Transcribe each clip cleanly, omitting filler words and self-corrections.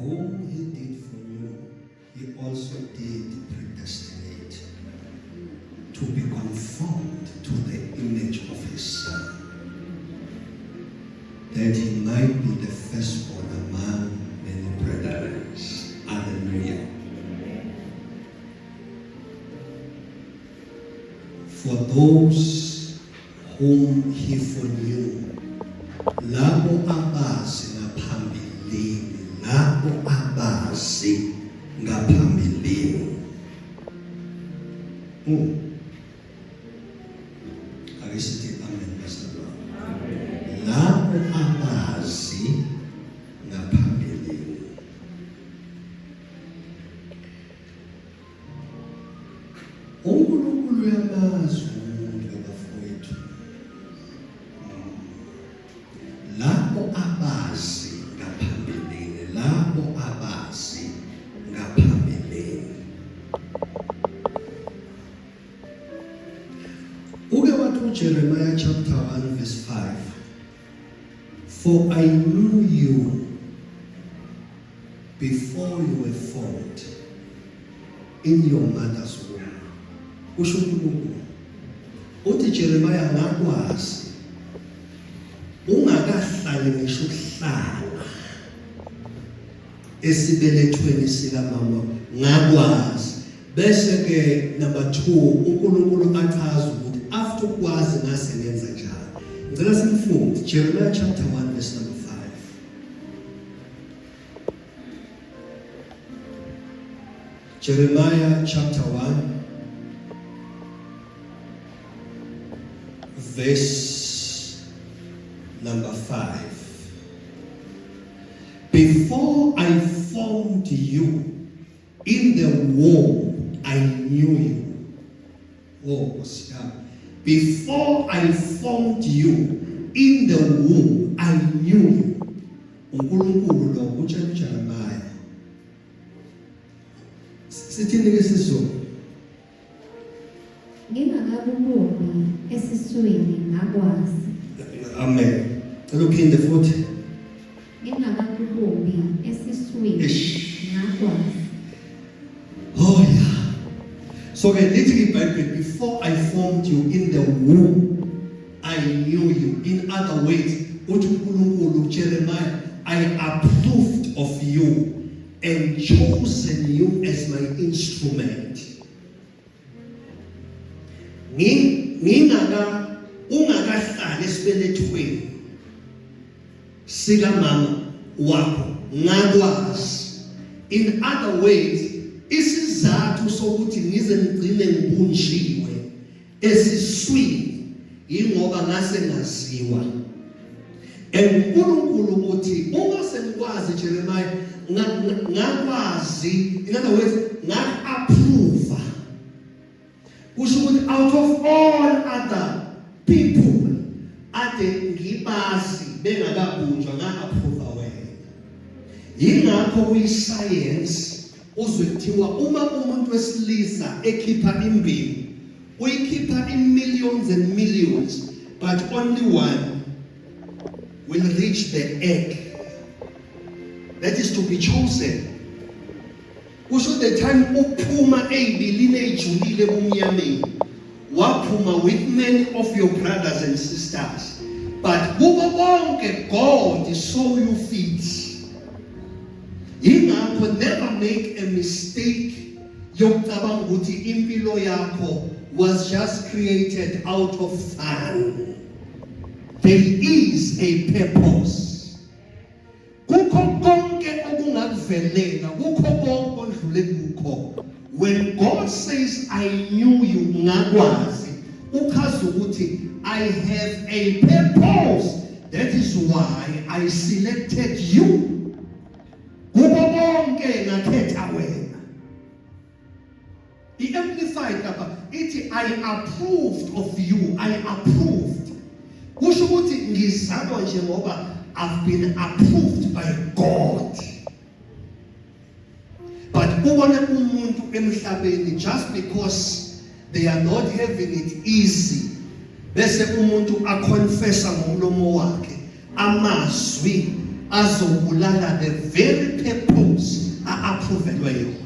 whom he did foreknew, he also did predestinate to be conformed to the image of his Son, that he might be the firstborn among many brethren. Hallelujah. For those whom he foreknew, labo abazi ngaphambilini, labo abazi ngaphambilini. Ake sithi amen bazalwane. Labo abazi ngaphambilini. UNkulunkulu uyamazi umuntu bafowethu. Labo abazi ngaphambilini, labo abazi ngaphambilini. Uke wathi uJeremiah chapter 1 verse 5, For I knew you before you were formed in your mother's womb. Kusho uNkulunkulu. Uthi Jeremiah, ngakwazi ungakahlali ngisho ukuhlala esibelethweni sikamama, ngakwazi. Bese ke number 2, uNkulunkulu achaza ukuthi after ukwazi ngase ngenza njani. Ngicela simfunde Jeremiah chapter 1 verse number 5. Jeremiah chapter 1 verse number 5. Before I formed you in the womb, I knew you. Oh, Nkosi yami. Before I formed you in the womb, I knew you. uNkulunkulu lo utshela uJeremiah. Sithini ke isiZulu? Ngingakakubumbi esiswini ngakwazi. Amen. Cela uphinde futhi. Ngingakakubumbi esiswini ngakwazi. Oh yeah. So ke lithi iBhayibheli, before I formed you in the womb I knew you. In other words, uthi uNkulunkulu Jeremiah, I approved of you and chosen you as my instrument. Ngingaka ungakahlali esibelethweni sikamama wakho ngakwazi. In other words, isizathu sokuthi ngize ngigcine ngibunjiwe esiswini yingoba ngase ngaziwa. And uNkulunkulu uthi uma sengikwazi Jeremiah, ngakwazi, in other words ngak-approve, kusho ukuthi out of all other people ade ngibazi bengakabunjwa, nga-approve wena. Yingakho kuyi-science uzwe kuthiwa uma umuntu wesilisa ekhipha imbewu, uyikhipha in millions and millions, but only one will reach the egg that is to be chosen. Kusho the time uphuma ezibilini ejulile ebumnyameni, waphuma with many of your brothers and sisters, but kubo bonke God saw you fit. Yingakho never make a mistake yokucabanga ukuthi impilo yakho was just created out of fun. There is a purpose. Kukho konke okungakuvelela, kukho konke odlule kukho, when God says I knew you, ngakwazi, uchaza ukuthi I have a purpose. That is why I selected you. Kubo bonke ngakhetha wena. I-Amplified lapha ithi I approved of you. I approved kusho ukuthi ngizalwa nje ngoba I've been approved by God. But ubone umuntu emhlabeni, just because they are not having it easy, bese umuntu aconfessa ngomlomo wakhe amazwi. Azobulala the very purpose a-approvelwe yona.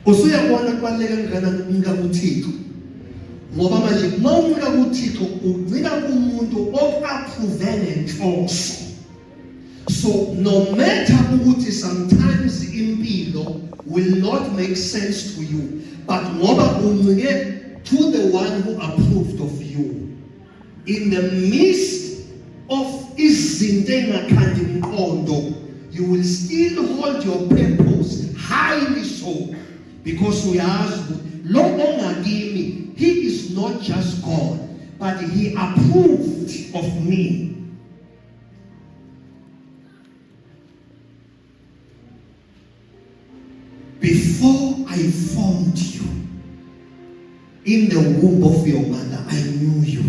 Usuyabona kubaluleke kangakanani ukuncika kuThixo. Ngoba manje uma uncika kuThixo uncika kumuntu oku-approve ngenhloso. So no matter ukuthi sometimes impilo will not make sense to you, but ngoba uncike to the one who approved of you in the midst of izinto engakhandi umqondo, you will still hold your purpose highly so, because uyazi ukuthi lo ongakimi, he is not just God, but he approved of me. Before I formed you in the womb of your mother, I knew you.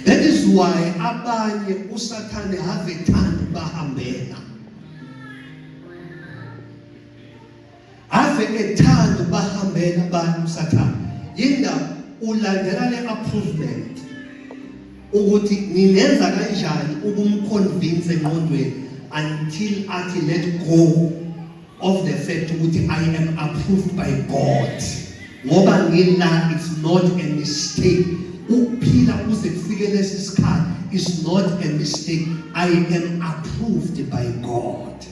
That is why abanye uSathane have ethanda bahambela. Ave ethanda bahambela abantu uSathane. Yindaba ulandela le approvement ukuthi ngingenza kanjani ukumconvince engqondweni until athi let go of the fact ukuthi I am approved by God, ngoba ngila, it's not a mistake. Ukuphila kuze kufike lesi sikhathi is not a mistake. I am approved by God.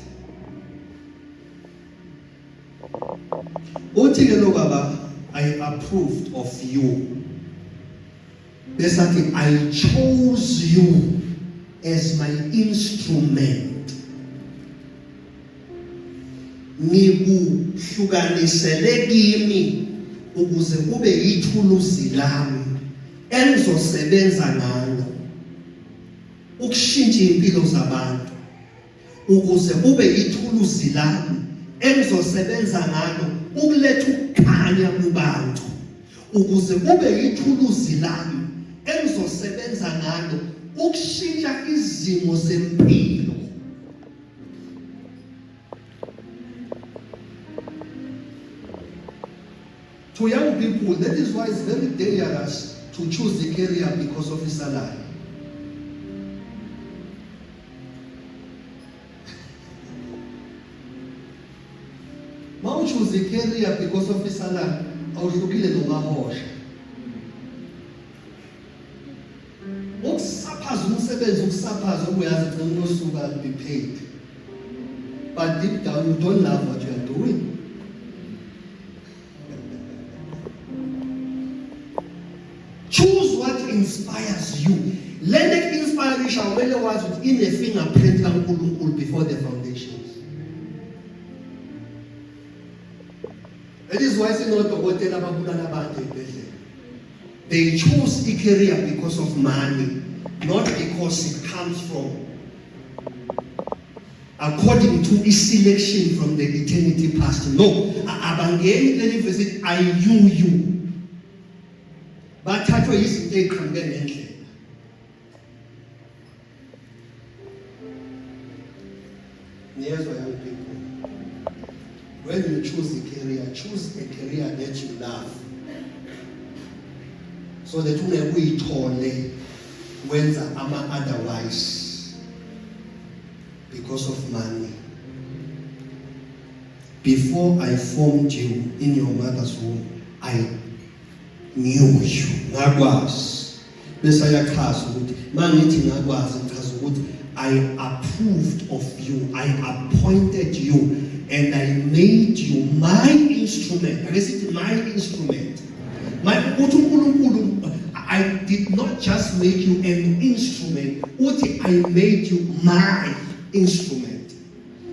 Uthi ke lo baba, I approved of you, bese athi, I chose you as my instrument, ngikuhlukanisele kimi ukuze kube yithuluzi lami engizosebenza ngalo ukushintsha impilo zabantu, ukuze kube yithuluzi lami engizosebenza ngalo ukuletha ukukhanya kubantu, ukuze kube yithuluzi lami engizosebenza ngalo ukushintsha izimo zempilo. To young people, that is why it's very dangerous to choose the career because of his salary. Mawuchoose i-career because of isalary, awuhlukile nomahosha. Ukusaphaza umsebenzi, ukusaphaza ubuyazi gcina unosuka be paid. But deep down you don't love what you are doing. Choose what inspires you. Lento eku-inspirisha kumele wazi ukuthi ine-fingerprint kaNkulunkulu before the foundations. That is why sinodokotela ababulala abantu ey'bhedlela. They choose i-career because of money, not because it comes from according to i-selection from the eternity past. No, abangeni kuleli verse, I knew you. Bathathwe izinto eziqhamuke ngendlela. Niyezwa, young people? When you choose a career, choose a career that you love, so that ungeke uyithole wenza ama otherwise because of money. Before I formed you in your mother's womb, I knew you. Ngakwazi. Bese ayachaza ukuthi mangithi ngakwazi, ngichaza ukuthi I approved of you, I appointed you and I made you my instrument. Ake sithi my instrument. My, uthi uNkulunkulu, I did not just make you an instrument, uthi I made you my instrument.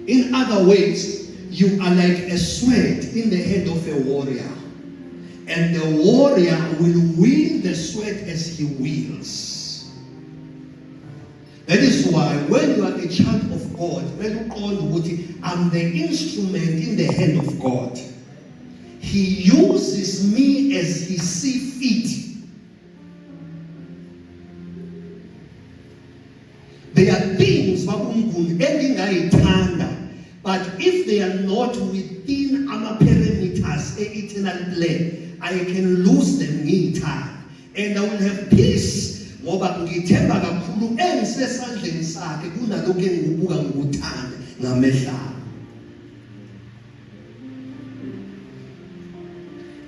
In other words, you are like a sword in the hand of a warrior, and the warrior will wield the sword as he wills. That is why when you are a child of God, when uqonda ukuthi I'm the instrument in the hand of God, he uses me as he see fit. There are things, babumguni, engingayithanda, but if they are not within ama parameters e-eternal plan, I can lose them ngiyithanda. And I will have peace ngoba ngithemba kakhulu engisesandleni sakhe kunalokhu engikubuka ngikuthanda ngamehlo.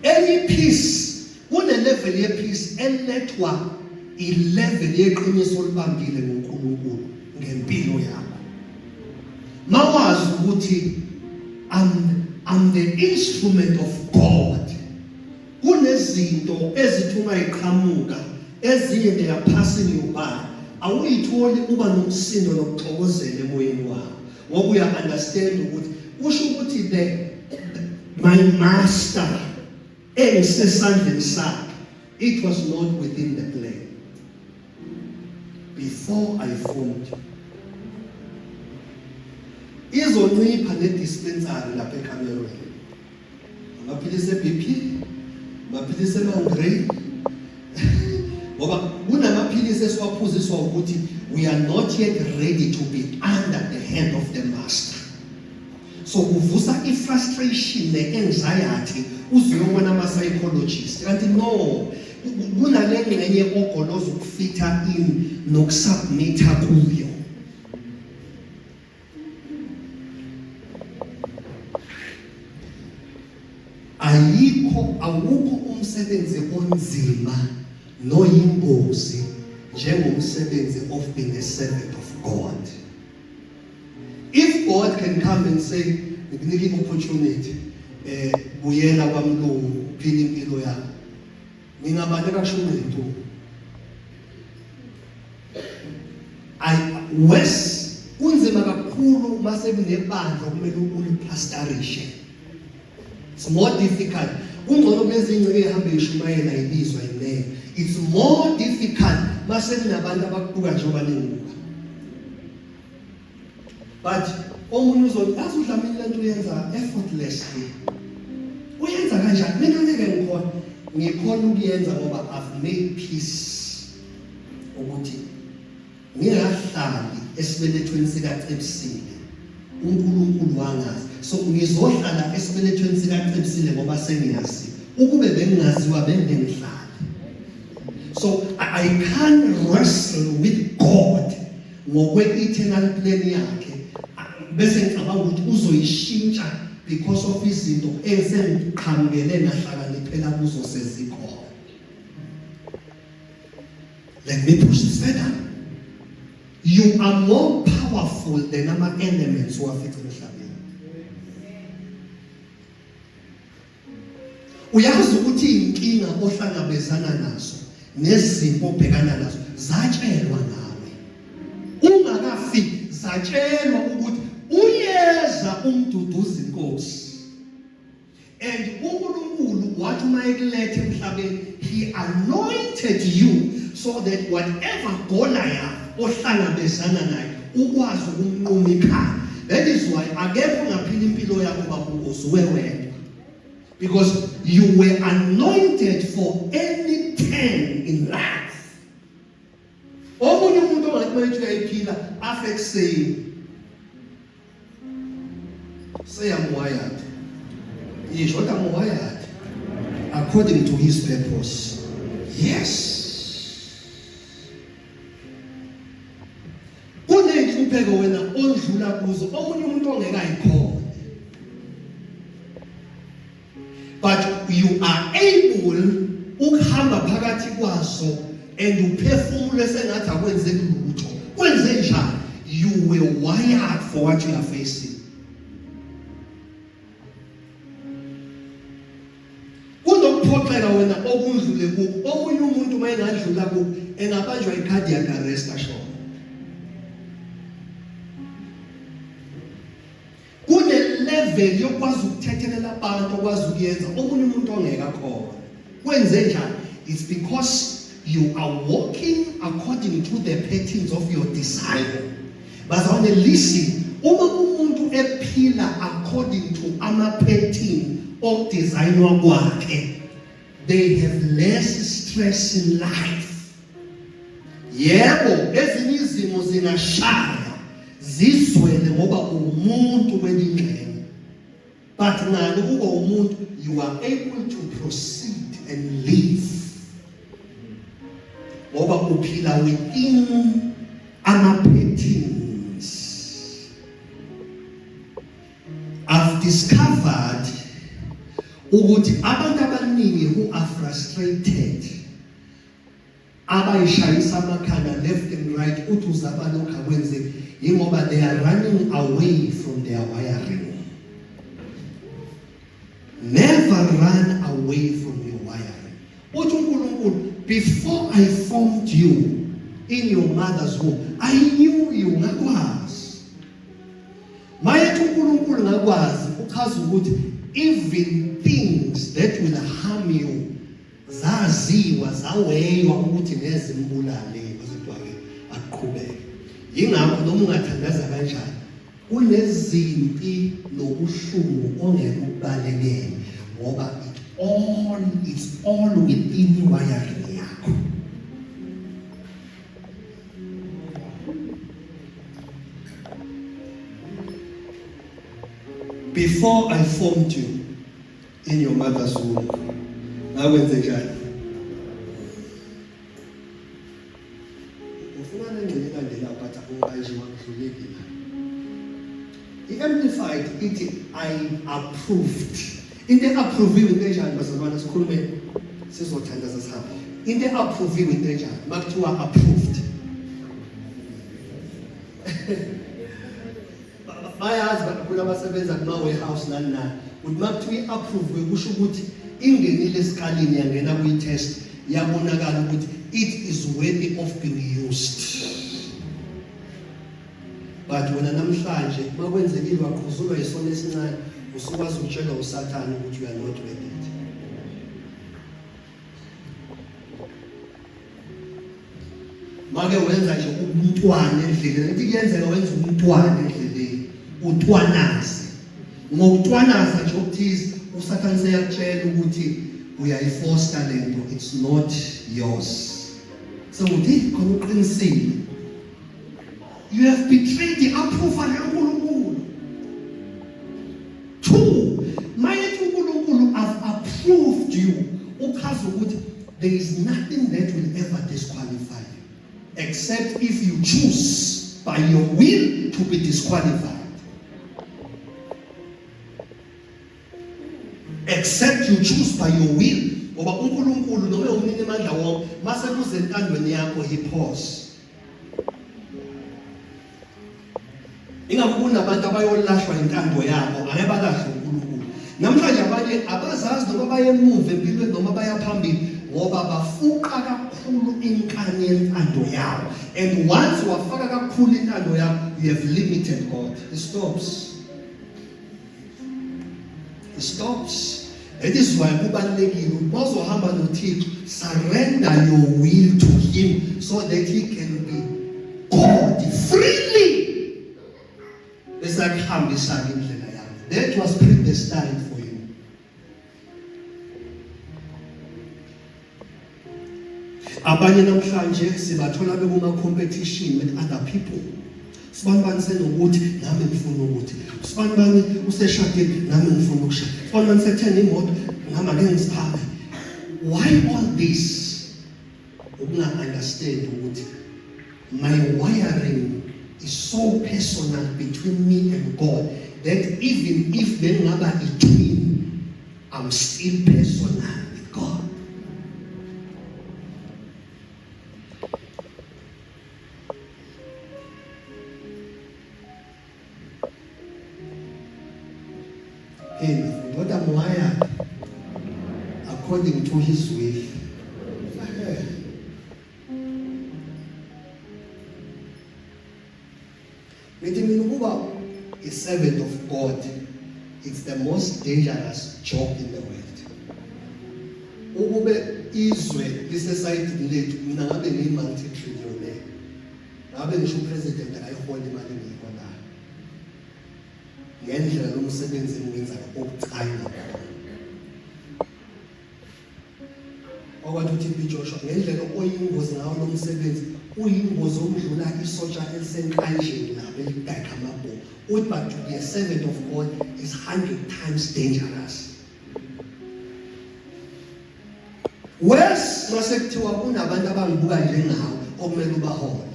Enye peace, kune level ye peace elethwa i level yeqiniso olibambile ngoNkulunkulu ngempilo yakho. Mawazi ukuthi I'm the instrument of God. Kunezinto ezithi uma iqhamuka ezinye they are passing you by, awuyitholi uba nomsindo nokuxokozela emoyeni wakho ngoba uya understand ukuthi kusho ukuthi the my master engisesandleni sakhe, it was not within the plan before I formed you. Izoncipha ne-dispensary lapha ekamerweni, amaphilisi e-BP, amaphilisi e-migraine, ngoba kunamaphilisi esiwaphuziswa ukuthi we are not yet ready to be under the hand of the master. So kuvusa i-frustration ne-anxiety, uzuyobona ama-psychologist, kanti no, kunale ngxenye ogoloza ukufitha in nokusubmitha kuyo. Ayikho, awukho umsebenzi onzima noyingozi njengomsebenzi of being a servant of God. If God can come and say, ngikunika i-opportunity, buyela kwamlungu uphile impilo yakho, ngingabaleka kusho into. I worse, kunzima kakhulu mase kunebandla okumele ulipastorishe. It's more difficult. Kungcono kulezi ingceke ehambe ishumayela ibizwa inene. It's more difficult mase kunabantu abakubuka njengoba ningibuka. But omunye uzothi azi uDlamini lento uyenza effortlessly. Uyenza kanjani? Mina ngeke ngikhona. Ngikhona ukuyenza ngoba I've made peace ukuthi ngingahlali esibelethweni sikaCebisile. uNkulunkulu wangazi. So ngizohlala esibelethweni sikaCebisile ngoba sengiyazi. Ukube bengingaziwa bengingihlali. So I can't wrestle with God ngokwe-eternal plan yakhe bese ngicabanga ukuthi uzoyishintsha because of izinto esengiqhamukele nahlakaniphela kuzo sezikhona. Let me push this further. You are more powerful than ama-elements owafica emhlabeni. Uyazi ukuthi inkinga ohlangabezana nazo nezimpo obhekana nazo zatshelwa ngawe ungakafiki, zatshelwa ukuthi uyeza umduduzi inkosi. And uNkulunkulu wathi uma ekuletha emhlabeni, he anointed you so that whatever Goliath ohlangabezana naye ukwazi ukumnquma ikhanda. That is why akekho ongaphila impilo yakho babungozi wewedwa, because you were anointed for any turn in life. Omunye umuntu ongathi mayethi uyayiphila afe ekuseni, say I'm wired. Yisho kodwa I'm wired according to his purpose. Yes, kuney'nhlupheko wena ondlula kuzo omunye umuntu ongeke ayikhona, but you are able ukuhamba phakathi kwazo and uphefumule sengathi akwenzeki lutho. Kwenze njani? You were wired for what you are facing. Kunokuphoxeka wena okundlule kuko omunye umuntu uma engadlula kuko engabanjwa i-cardiac arrest ashona. Kune-level yokwazi ukuthethelela abantu okwazi ukuyenza omunye umuntu ongeke akhona. Kwenze njani? It's because you are walking according to the patterns of your desire. Bazalwane, listen, uma umuntu ephila according to ama-pattern okudesignwa kwakhe, they have less stress in life. Yebo, ezinye izimo zingashaya zizwele ngoba umuntu kwelingxenye, but ngani kuba umuntu, you are able to proceed and live. Ngoba uphila within ama-patterns. I've discovered ukuthi abantu abaningi who are frustrated abayishayisa amakhanda left and right uthi uzama lokhu akwenzeki yingoba they are running away from their wiring. Never run away from your wiring. Uthi uNkulunkulu, before I formed you in your mother's womb, I knew you, ngakwazi. Mayethi uNkulunkulu ngakwazi, uchaza ukuthi even things that will harm you zaziwa zaweywa ukuthi ngezimbulale kodwa ke aqhubeke. Yingakho noma ungathandaza kanjani kunezimpi nobuhlungu ongeke ukubalekele ngoba it's all within wiring yakho. Before I formed you in your mother's womb, ngakwenze njani? Ufuna lengxenye elandelayo but akunganje wangidluleki la. I-Amplified ithi I approved. Into e-approviwe into enjani bazalwane, sikhulume sizothandaza sihambe. Into e-approviwe into enjani? Makuthiwa approved. Bayazi kakhulu abasebenza kuma-warehouse nani nani ukuthi makuthiwa i-approve kusho ukuthi ingenile esikalini, yangena kwi-test, yabonakala ukuthi it is worthy of being used. But wena namhlanje makwenzekile waqhuzulwa isono esincane, usukwazi ukutshelwa uSathane ukuthi you are not worth it. Make wenza nje umntwana endleleni, ithi kuyenzeka wenza umntwana endleleni, utwanaze. Ngokutwanaza nje okuthize, uSathane seyakutshela ukuthi uyayifosta lento, it's not yours. Sewuthi khona uqinisile. You have betrayed the approval kaNkulunkulu. Two, mayethi uNkulunkulu I've approved you, uchaza ukuthi there is nothing that will ever disqualify you except if you choose by your will to be disqualified. Except you choose by your will, ngoba uNkulunkulu noma umnini amandla wonke mase kuze entandweni yakho he pause. Ingakho kunabantu abayolahlwa intando yabo, angeke balahlwe uNkulunkulu. Namhlanje abanye abazazi noma baye emuva empilweni noma baya phambili ngoba bafuqa kakhulu inkani yentando yabo. And once wafaka kakhulu intando yakho, you have limited God. It stops. It stops. That is why kubalulekile ukuthi bazohamba noThixo, surrender your will to him so that he can be God freely. Bese akuhambisa indlela yakho. That was predestined for you. Abanye namhlanje sibathola bekuma competition with other people. Sibani bani senokuthi nami ngifuna ukuthi. Sibani bani useshadile nami ngifuna ukushada. Sibani bani sethenga imoto nami ake ngisiphabe. Why all this? Ukunga understand ukuthi my wiring is so personal between me and God that even if bengingaba i-twin, I'm still personal with God. Hey, what I'm wired according to his will. Ngithi mina ukuba a servant of God, it's the most dangerous job in the world. Ukube izwe lisesayidini lethu, mina ngabe ngiyi-multi trillionaire, ngabe ngisho upresident akayiholi imali engiyiholayo ngendlela lo msebenzi engiwenzayo obucayi ngakhona. Okwathi uTB Joshua ngendlela oyingozi ngawo lo msebenzi uyingozi okudlula isotsha elisenkanjeni labo elidakha amabhomu. Uthi but to be a servant of God is 100 times dangerous. Worse mase kuthiwa kunabantu abangibuka njengawe okumele ubahole.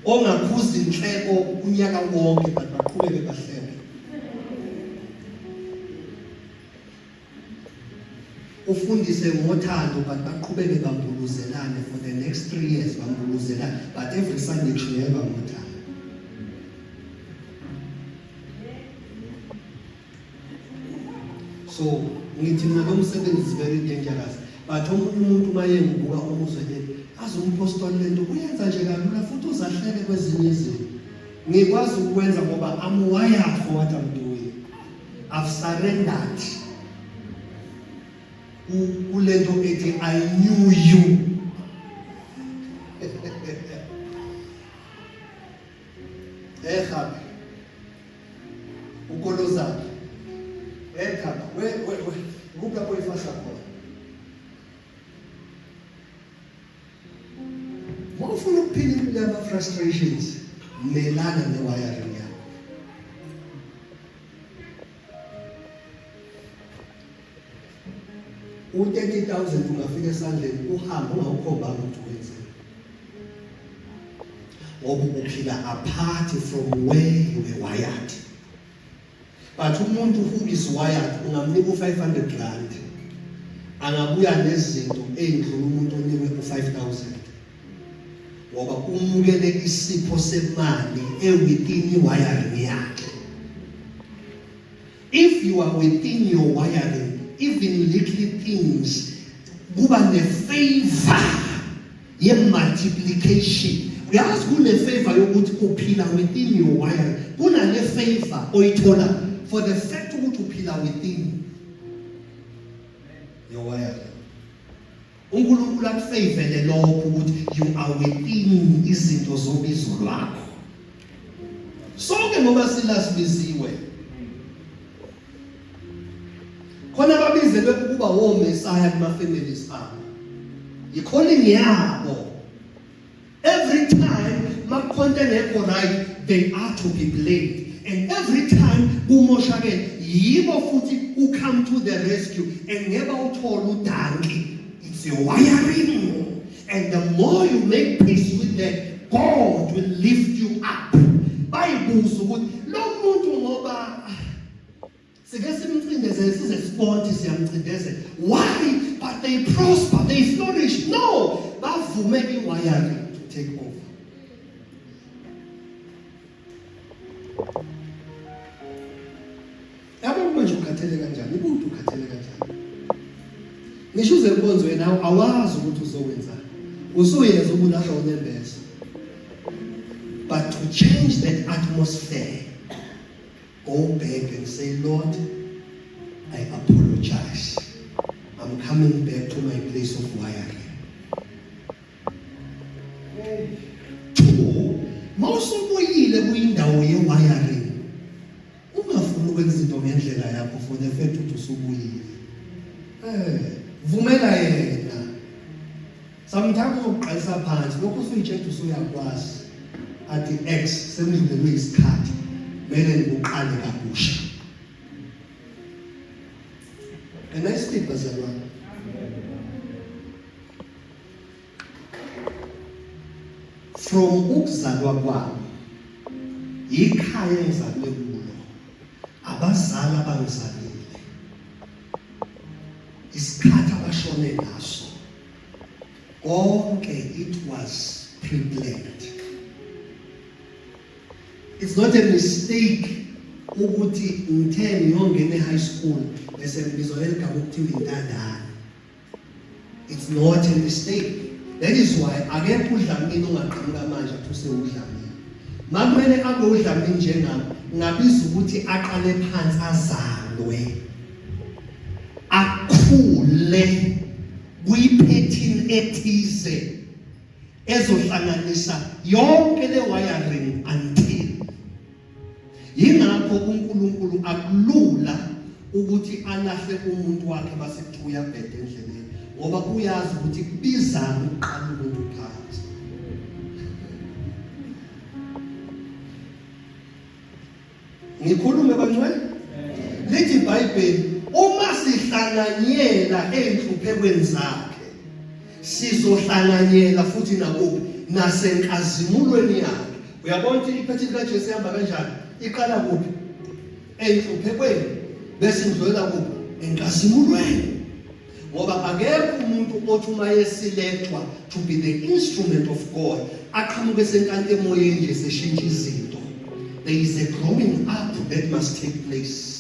Ongakhuza inhleko unyaka wonke but baqhubeke bahleke. Ufundise ngothando but baqhubeke bambuluzelane for the next 3 years, bambuluzelane, but every Sunday kushunyayelwa ngothando. So ngithi mina lo msebenzi is very dangerous, but omunye umuntu uma yengibuka umuzwe le azi umpostoli lento uyenza nje kalula futhi uzahleke kwezinye izinto. Ngikwazi ukwenza ngoba I'm wired for what I'm doing. I've surrendered kulento ethi I knew you. Eh gape ukolozana eh thaba we we we kuphi lapho ifasa khona uma ufuna ukuphila impilo yama-frustrations melana ne-wiring yakho. U-30,000 ungafika esandleni uhambe ungawukhombanga ukuthi wenzeni, ngoba uphila apart from where you were wired. But umuntu who is wired ungamnika u-500 rand angabuya nezinto ey'ndlula umuntu onikwe u-5000, ngoba umukele isipho semali e-within i-wiring yakhe. If you are within your wiring, even little things kuba ne-favor ye-multiplication. Uyazi kune-favor yokuthi uphila within your wiring, kunale favor oyithola for the fact ukuthi uphila within your wiring. UNkulunkulu akufavele lokho ukuthi you are within izinto zobizo lwakho. Sonke ngoba sila sibiziwe. Khona babizelwe ukuba woMesaya kuma families abo. Yi-calling yabo. Every time makukhonto engekho right, they are to be blamed. And every time kumoshakele, yibo futhi who come to the rescue, and ngeke uthole udanki. It's your wiring. And the more you make peace with them, God will lift you up. Bayibuza ukuthi lo muntu ngoba sike simcindezele size sibone ukuthi siyamcindezela. Why? But they prosper, they flourish. No, bavume i-wiring to take over. Yabo manje ukhathele kanjani? Ubude ukhathele kanjani? Ngisho uze enkonzweni awazi ukuthi uzokwenzani. Usuyeza ubulahla unembeza. But to change that atmosphere, go back and say, Lord, I apologize. I'm coming back to my place of wiring. Two, mawusubuyile kuyindawo ye-wiring, ungafuni ukwenza izinto ngendlela yakho for the fact ukuthi usubuyile. Vumela yena. Sometimes uzokuqalisa phansi lokhu usuyitshela usuyakwazi athi x sekudlulelwe isikhathi kumele nikuqale kabusha. Can I speak, bazalwane? From ukuzalwa kwami, yikhaya engizalwe kulo, abazali abangizalile, isikhathi abashone ngaso, konke it was pre-planned. It's not a mistake ukuthi ngithe ngiyongena e-high school bese ngibizwa leli gama okuthiwa intandane. It's not a mistake. That is why akekho uDlamini ongaqhamuka manje athi usewuDlamini. Makumele abe uDlamini njengami, ngabiza ukuthi aqale phansi azalwe. Akhule kuyiphethini ethize ezohlanganisa yonke le wiring until. Yingakho uNkulunkulu akulula ukuthi alahle umuntu wakhe base kuthiwa uyabheda endleleni, ngoba uyazi ukuthi kubizani ukuqala umuntu phansi. Ngikhulume bangcwele? Lithi iBhayibheli Uma sihlanganyela enhluphekweni zakhe, sizohlanganyela futhi nakuphi? Nasenkazimulweni yakhe. Uyabona ukuthi iphethini kaJesu ihamba kanjani? Iqala kuphi? Enhluphekweni, bese indlulela kuphi? Enkazimulweni. Ngoba akekho umuntu othi uma esilethwa to be the instrument of God aqhamuke senkanta emoyeni nje seshintsha izinto. There is a growing up that must take place.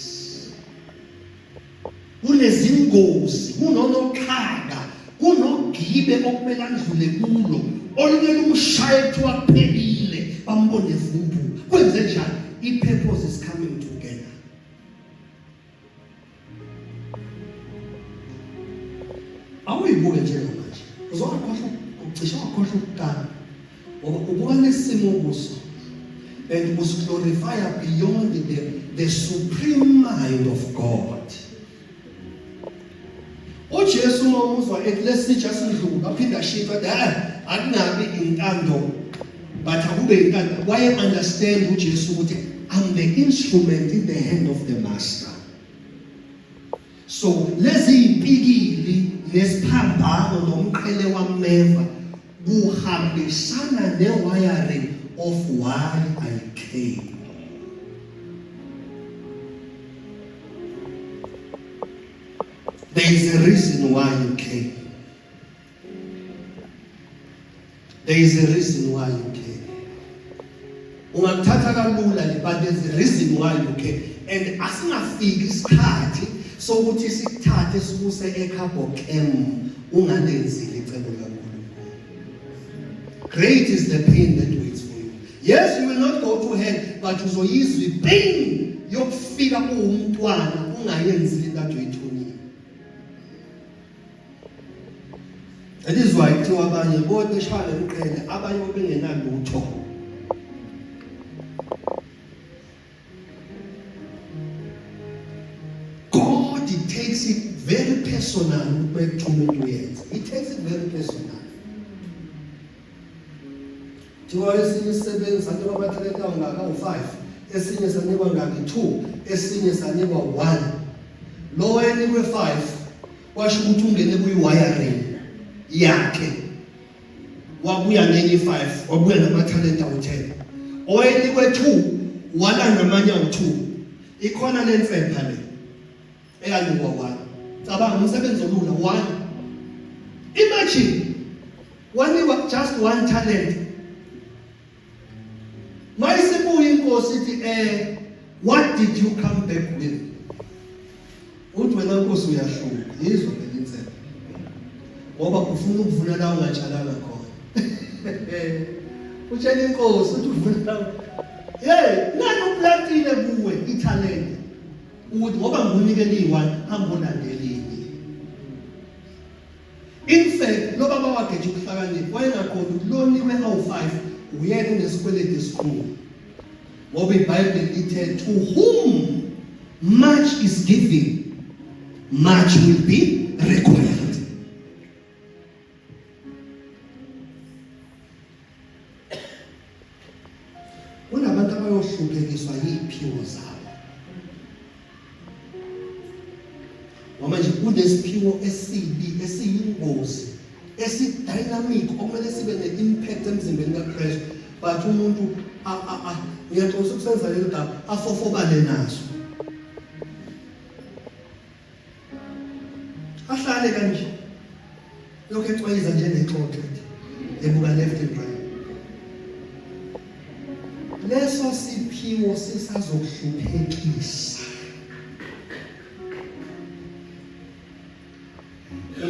Kunezingozi, kunonoxhaka, kunogibe okumele andlule kulo olunye lumshaye kuthiwa kuphelile bambone vumbu. Kwenze njani? I-purpose is coming together. Awuyibuke njengamanje uzowakhohlwa ucishe wakhohlwa ukuqala ngoba ubuka nesimo kuso and usiglorifya beyond the supreme mind of God. uJesu uma umuzwa ethi lesitsha sidlula aphinde ashintshe athi eh akungabi intando but akube intando waye understand uJesu ukuthi I'm the instrument in the hand of the master. So lezi impikili nesiphambano nomqhele wameva kuhambisana ne-wiring of why I came. There is a reason why you came. There is a reason why you came. Ungakuthatha kalula le but there's a reason why you came. And asingafiki isikhathi sokuthi sikuthathe sikuse ekhabo camp ungalenzile icebo likaNkulunkulu. Great is the pain that waits for you. Yes, you will not go to hell, but uzoyizwa ipain yokufika uwumntwana ungayenzile into ade uyithumile. That is why kuthiwa abanye bonke eshaya lemqhele abanye bengenalutho. God takes it very personal ukuthi bayikuthuma into uyenze. He takes it very personal. Kuthiwa esinye isisebenzi sanikwa amathalenta angaka u-5, esinye sanikwa ngaki 2, esinye sanikwa 1. Lo wayenikwe 5 kwasho ukuthi ungene kuyi-wiring yakhe wabuya nenye i-5 wabuya namathalenta awu-10 owayenikwe 2 wala namanye awu-2 ikhona le nsepha le eyanikwa 1 cabanga umsebenzi olula 1 imagine wanikwa just one talent Mayisibuya inkosi ithi eh what did you come back with? Uthi wena nkosi uyahluka, yizwa phela insebe. Ngoba ufuna ukuvuna la ungatshalanga khona. Utshela inkosi uthi uvuna la. Hey, nani uplantile kuwe ithalente. Ukuthi ngoba ngikunikele iyi-one, hamba olandela inye. In fact, lo baba wageja ukuhlakanipha wayengaqondi ukuthi lo nikwe awu-5 uyena unesikweletu esikhulu. Ngoba iBhayibheli lithe to whom much is given, much will be required. Kunabantu abayohluphekiswa yiphiwo zabo. Ngoba nje kunesiphiwo esibi esiyingozi esi-dynamic okumele sibe ne-impact emzimbeni kaKristu but umuntu ngiyaxolisa ukusenza leli gama afofobale naso ahlale kanje lokhu ecwayiza njengexoxo ebuka left and right leso siphiwo sisazokuhluphekisa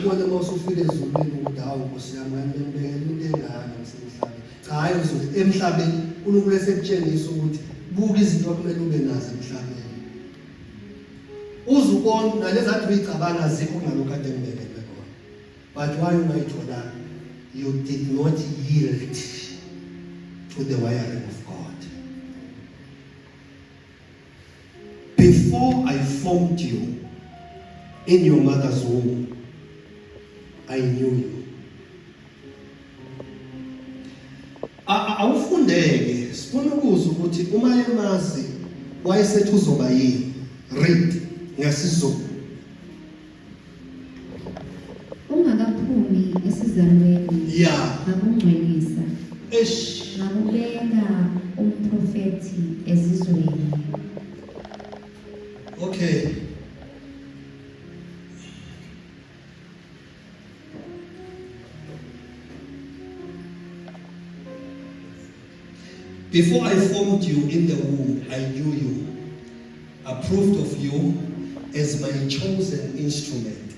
ubone uma usufika ezulwini ukuthi hawu nkosi yami ngangibekela into engaka ngisemhlabeni cha hayi uzothi emhlabeni uNkulunkulu esekutshengisa ukuthi buka izinto okumele ube nazo emhlabeni uze ubone nalezi athi uyicabanga azikho kunalokhu ade ngibekelwe kona but why ungayitholanga you did not yield to the wiring of God before I formed you in your mother's womb I knew you Awufundeke sifuna ukuzwa ukuthi uma emazi wayesethi uzoba yini. Read ngesiZulu. Ngakungcwelisa. Eish. Ngakubeka umprofethi ezizweni. Okay. Before I formed you in the womb, I knew you, approved of you as my chosen instrument,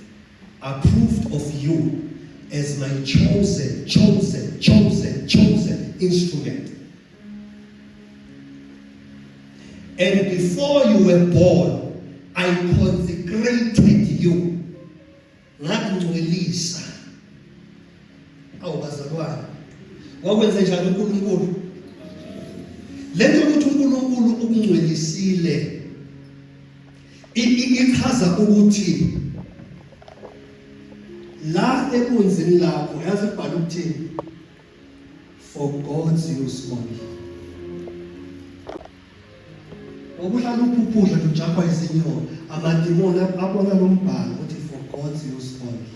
approved of you as my chosen, chosen, chosen, chosen instrument. And before you were born, I consecrated you. Ngakungcwelisa. Awu bazalwane. Wakwenze njani uNkulunkulu? Lento ukuthi uNkulunkulu ukungcwelisile ichaza ukuthi la ebunzini lakho yazi kubhala ukuthini for God's use only. Ngoba uhlala uphuphudla nje ujakwa izinyoka, amadimoni abona lo mbhalo ukuthi for God's use only.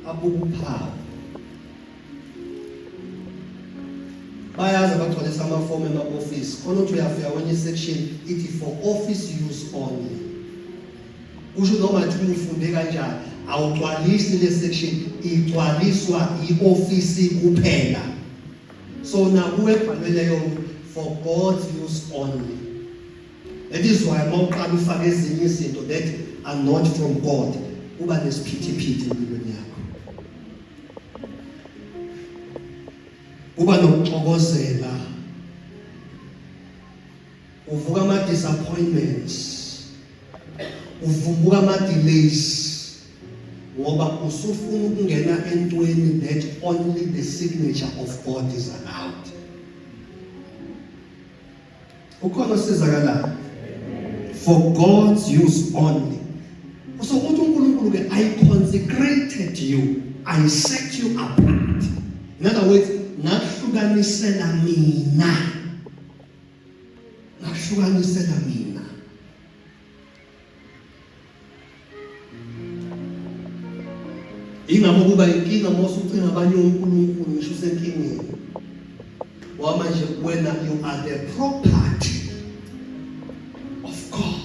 Abuka uphawu. Bayazi abagcwalisa amafomu ema-office. Khona uthi uyafika kwenye section ithi for office use only. Usho noma ngathi ufunde kanjani, awugcwalisi le section, igcwaliswa i-office kuphela. So nakuwe ebhalwe leyo for God's use only. That is why mawuqala ufake ezinye izinto that are not from God, uba nesiphithiphithi empilweni yakho. Uba nokuxokozela. Uvuka ama disappointments. Uvumbuka ama delays. Ngoba usufuna ukungena entweni that only the signature of God is allowed. Ukhona osizakalayo. For God's use only. So uthi uNkulunkulu ke, I consecrated you, I set you apart. In other words, ngakuhlukanisela mina. Ngakuhlukanisela mina. Ingakho kuba inkinga uma usucinga abanye onkulunkulu ngisho usenkingeni. Ngoba manje wena you are the property of God.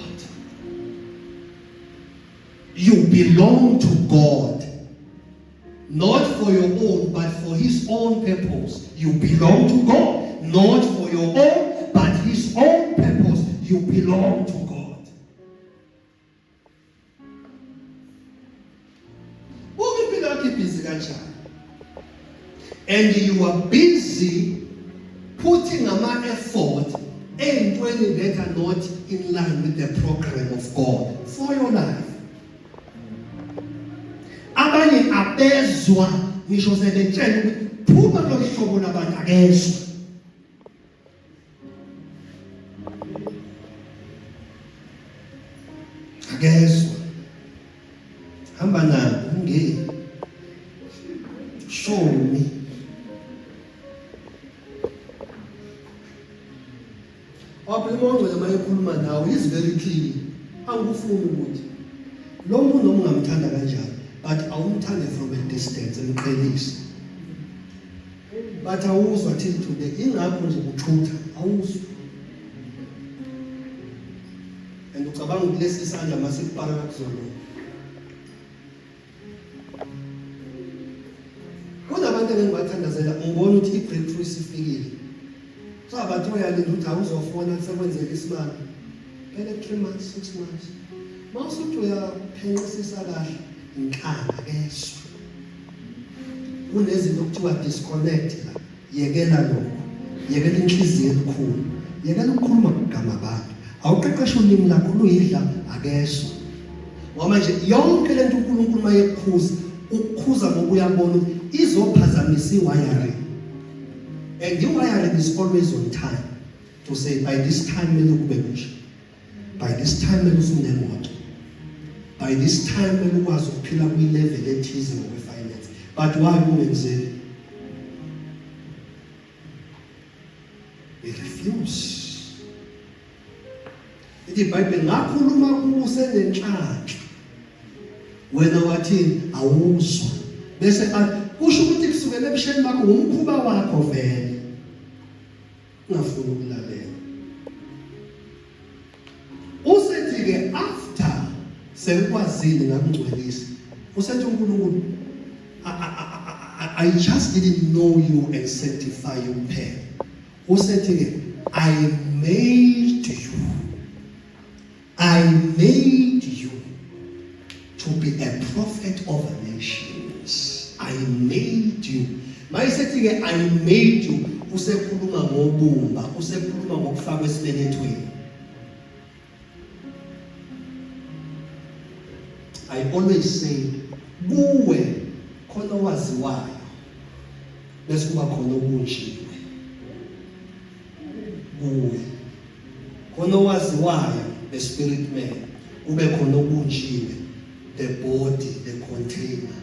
You belong to God. Not for your own, but for his own purpose. You belong to God. Not for your own, but his own purpose. You belong to God. Buka impilo yakho ibhizi kanjani. And you are busy putting ama-effort ey'ntweni that are not in line with the program of God for your life. Abanye abezwa ngisho sebetshela ukuthi phuma kulolu hlobo labantu, akezwa. Akezwa. Hamba nabo ungeni. Show me. Waphela uMoya oNgcwele uma ekhuluma nawe is very clear. Angikufuni ukuthi lo muntu noma ungamthanda kanjani but awumthande from a distance, emqhelise. But awuzwa till today, ingakho nje kuthutha awuzwa. And ucabanga ukuthi lesi sandla masikupaka kuzona. Kunabantu engibathandazela ngibona ukuthi i-breakthrough isifikile. So abantu uyalinda ukuthi awuzofona sekwenzeka isimanga. Phela 3 months, 6 months. Mawusuthi uyaphenqisisa kahle inhlanga keswa. Kunezinto okuthiwa disconnect la. Yekela lokho. Yekela inhliziyo elikhulu. Yekela ukukhuluma kugama abantu. Awuqeqeshe ulimi lakho luyidla akezwa. Ngoba manje yonke lento uNkulunkulu mayekukhuza, ukukhuza ngoba uyabona ukuthi izophazamisa i-wiring. And i-wiring is always on time. To say by this time kumele kube nje. By this time kumele usunemoto. By this time kumele ukwazi ukuphila kwi-level ethize ngokwe-finance. But why kungenzeki? We refuse. Ithi iBhayibheli ngakhuluma kuwe usenenhlanhla. Wena wathini? Awuzwa. Bese kusho ukuthi kusukela Kusukela ebusheni bakho umkhuba wakho vele. Ungafuni ukulalela. Usethi ke after sekukwazile ngakungcwelisa. Usethi uNkulunkulu, I just didn't know you and sanctify you kuphela. Usethi ke, I made you. I made you to be a prophet over nations. I made you. Mayisethi ke, I made you, usekhuluma ngobumba, usekhuluma ngokufakwa esibelethweni. I always say, kuwe khona owaziwayo bese kuba khona obunjiwe. Kuwe khona owaziwayo, the spirit man, kube khona obunjiwe, the body, the container.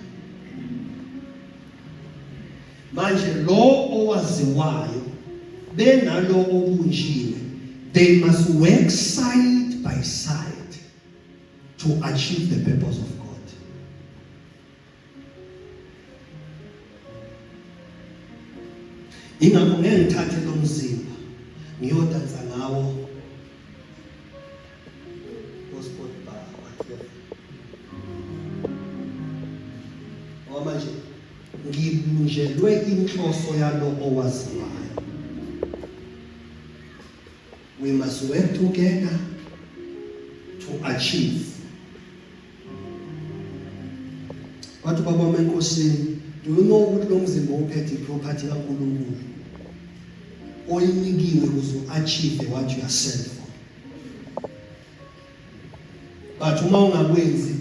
Manje lo owaziwayo benalo obunjiwe, they must work side by side to achieve the purpose of God. Ingakho ngeke ngithathe lo mzimba ngiyodansa ngawo gospel bar, whatever. Ngoba manje ngibunjelwe inhloso yalo owaziwayo. We must work together to achieve. Wathi baba wami enkosini, do you know ukuthi lo mzimba uphethe iproperty kaNkulunkulu oyinikiwe ukuze u-achieve what you are sent for? But uma ungakwenzi,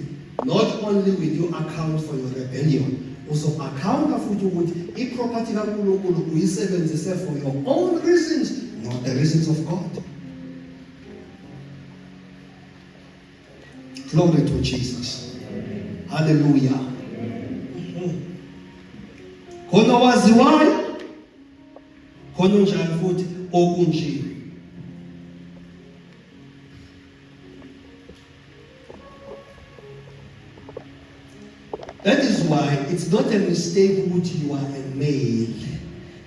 not only will you account for your rebellion, uzo-accounta futhi ukuthi i-property kaNkulunkulu uyisebenzise for your own reasons, not the reasons of God. Glory to Jesus. Hallelujah. Khona waziwayo, khona unjani futhi okunje. That is why it's not a mistake ukuthi you are a male.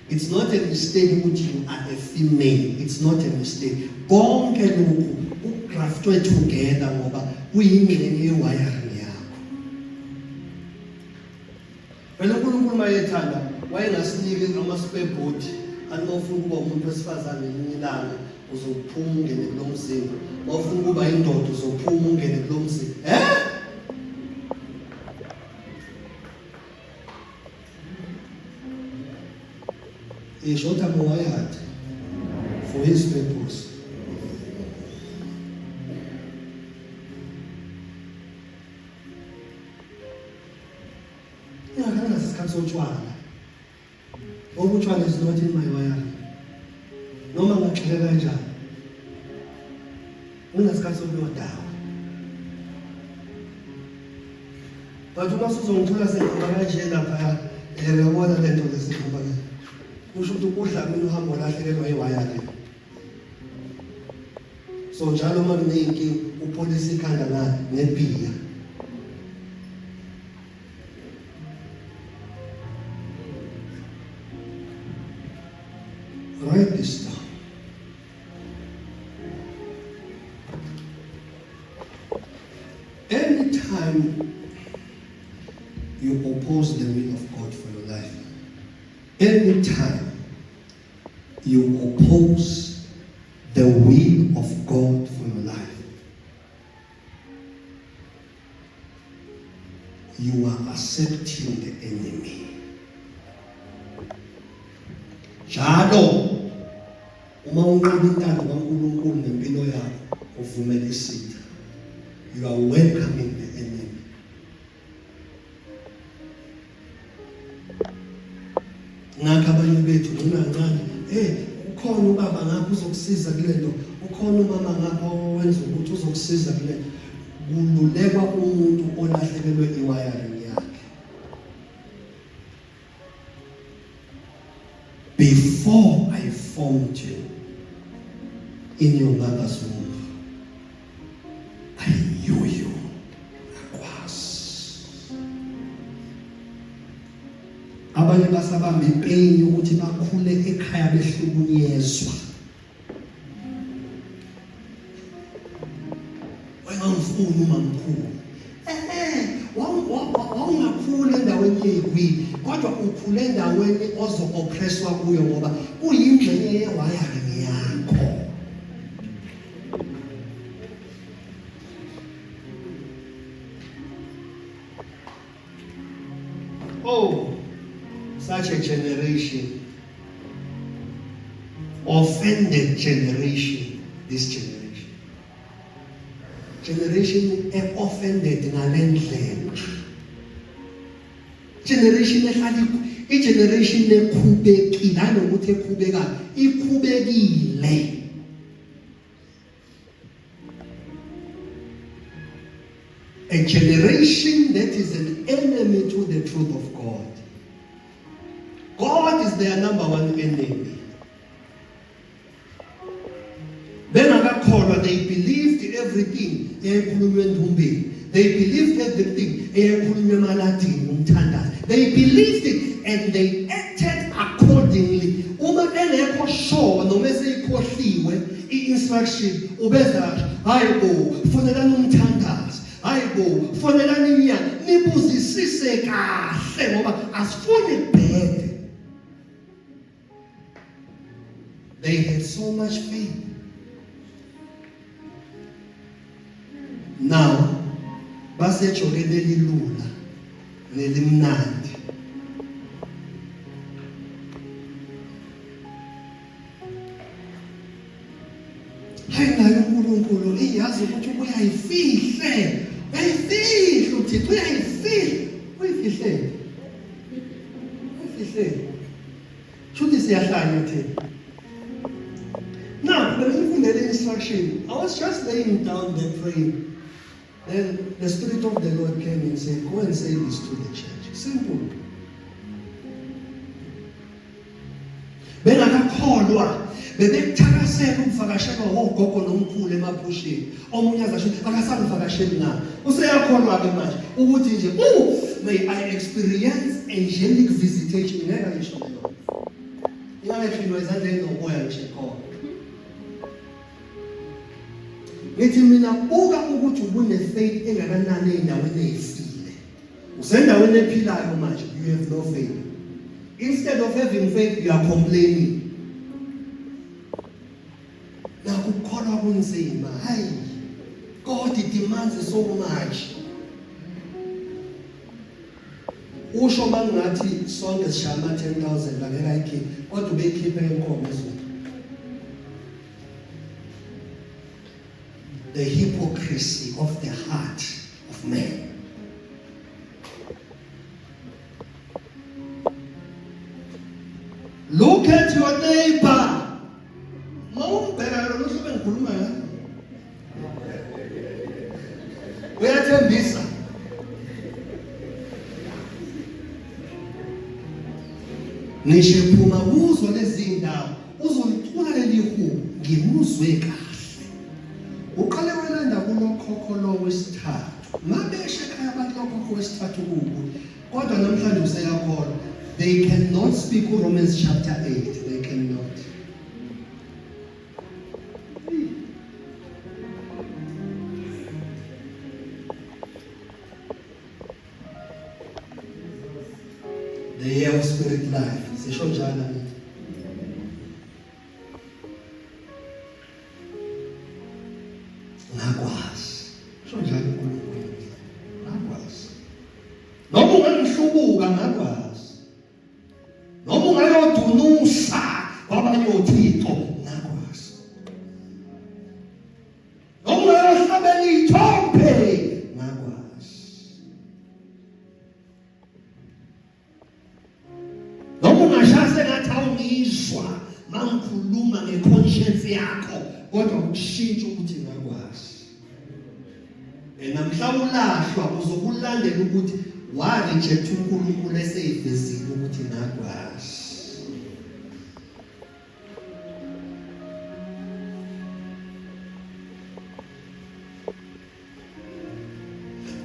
It's not a mistake ukuthi you are a female. It's not a mistake. Konke lokhu kugraftwe together ngoba kuyingxenye yewiring yakho. Phela uNkulunkulu mayethanda wayengasiniki ama-spare body, athi uma ufuna ukuba umuntu wesifazane ngelinye ilanga uzophuma ungene kulo mzimba, uma ufuna ukuba indoda uzophuma ungene kulo mzimba. Eh? In short, I'm wired for his purpose. Ingakhangazi isikhathi sotshwala. Okutshwala is not in my wiring. Noma ngagxile kanjani. Nginesikhathi sokuyodawa. But uma usuzongithola sengihamba kanje lapha, uyabona le nto lesihamba le. Kusho ukuthi udla mina uhambo olahlekelwa iwiring. So njalo uma kuneyinkinga upholisa ikhanda ngani ngebhiya. Write this down. Anytime you oppose the will of God for your life, anytime you oppose the will of God for your life, you are accepting the enemy. Njalo uma unqoba intando kaNkulunkulu ngempilo yakho, uvumela isitha. You are welcoming the enemy. Ngakho abanye bethu noma kancane, ukhona ubaba ngapha uzokusiza kule nto, ukhona umama ngapha owenza ukuthi uzokusiza kule nto. Kululekwa umuntu olahlekelwe iwiring yakhe. Before I formed you in your mother's womb, I knew you. Ngakwazi. Abanye basabamba ipain ukuthi bakhule ekhaya behlukunyezwa. Wayengangifuni umamkhulu. Eh, wawungakhula endaweni yegwini kodwa ukhule endaweni ozo-oppresswa kuyo ngoba kuyingxenye ye-wiring yakho. Oh, such a generation. Offended generation, this generation. Generation e-offended ngale ndlela. Generation ehlala i-generation ekhubekile, nanokuthi ekhubekayo, ikhubekile. A generation that is an enemy to the truth of God. God is their number one enemy. Bengakakholwa, they believed everything eyayikhulunywa endumbeni. They believed everything eyayikhulunywa emaladini umthandazo. They believed it and they acted accordingly. Uma engekho sure noma eseyikhohliwe i-instruction ubeza hayi bo fonelani umthandazo hayi bo fonelani inyanga nibuzisise kahle ngoba asifuni kubhede. They had so much faith. Now basejokeni elilula nelimnandi. Hayi naye uNkulunkulu iyazi ukuthi uyayifihle. Uyayifihle uThixo uyayifihle. Uyifihle. Uyifihle. Shuthi siyahlanya thina. Now, bengifundele instruction. I was just laying down there praying. Then the Spirit of the Lord came and said, go and say this to the church. Simple. Bengakakholwa bebekuthakasela ukuvakashelwa wogogo nomkhulu emaphusheni. Omunye azasho akasangivakasheli na. Useyakholwa ke manje ukuthi nje may I experience angelic visitation ngeke ngisho leyo. Ingabe ezandleni noboya ngisho khona. Ngithi mina buka ukuthi ubune faith engakanani endaweni eyifile. Usendaweni ephilayo manje you have no faith. Instead of having faith you are complaining. Nakukholwa kunzima. Hayi. God demands so much. Usho mangathi sonke sishaya ama 10000 angeke ayikhiphe kodwa ubeyikhiphe inkomo ezweni. The hypocrisy of the heart of man. Look at your neighbor. Mawumbheka lo hlobo engikhuluma ngalo. Uyathembisa. Ngisho ephuma kuzo lezi ndawo uzolicula leli hubo ngimuzwe kahle. Uqale walanda kulokhokho lo wesithathu. Mabeshe ekhaya abantu lokhokho wesithathu kubi. Kodwa namhlanje useyakholwa. They cannot speak Romans chapter 8. They cannot. The year of spirit life. Sisho njalo ngithi. Ngakwazi. Sho njalo uNkulunkulu. Ngakwazi. Noma ungangihlubuka ngakwazi. Noma ungayodunusa kwabanye othixo ngakwazi. Noma ungayohlabela iy'thombe ngakwazi. Noma ungashaya sengathi awungizwa mangikhuluma nge-conscience yakho kodwa ukushintsha ukuthi ngakwazi. Namhla ulahlwa uzokulandela ukuthi wa-reject uNkulunkulu eseyivezile ukuthi ngakwazi.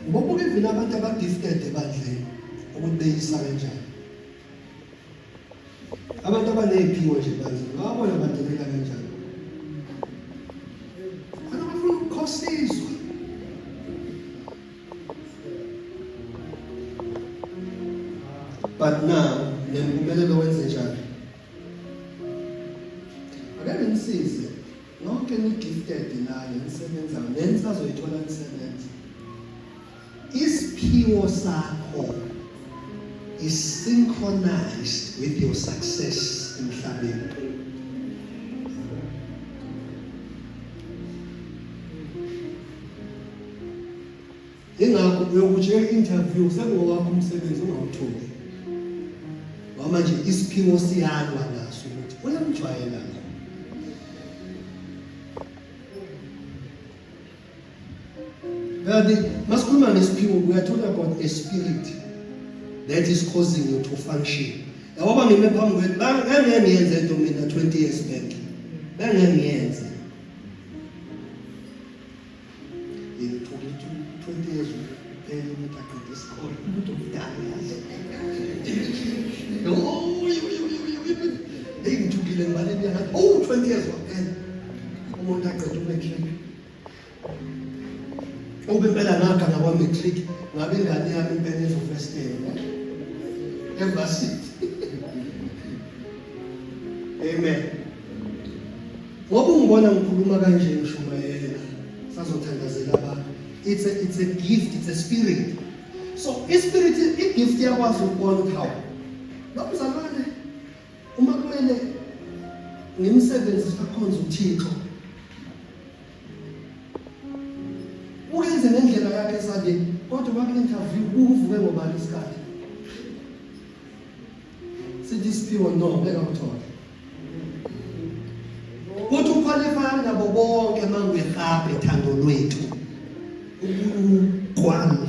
Ubobuka even abantu aba-gifted ebandleni ukuthi beyisa kanjani. abaneziphiwo nje manje ngabona badelela kanjani. Khona bafuna ukukhosizwa. But now nempumelelo wenze njani? Ake ngimsize nonke ni gifted la nisebenzayo nenisazoyithola nisebenza. Isiphiwo sakho is synchronized with your success emhlabeni. Ingakho uyokuthi interview sekuwakho umsebenzi ungawutholi. Ngoba manje isiphiwo siyalwa naso ukuthi uyamjwayela lo. Kanti masikhuluma ngesiphiwo we are talking about a spirit that is causing you to function. Yabo bangime phambi kwethu bangeke ngiyenze into mina 20 years back. Bengeke ngiyenze. Ngithuke 20 years kuphela umuntu aqede isikole umuntu omdala yazi. Hey ngithukile ngibale iminyaka oh 20 years waphela umuntu aqede umatric. Ube impela ngaganga kwa matric ngabe ingane yami impela ezo first year. Evarsity. Amen. Ngoba ungibona ngikhuluma kanje ngishumayela sazothandazela abantu. It's a gift, it's a spirit. So ispirit igift iyakwazi ukubona ukuthi hawu lo mzalwane uma kumele ngimsebenzise akhonze uThixo ukenze ngendlela yakhe esande kodwa kwaku-interview kuvuke ngobani isikhathi sithi isiphiwo no ngeke akuthole kuthi uqualify nabo bonke mangwehabe thando lwethu ukwami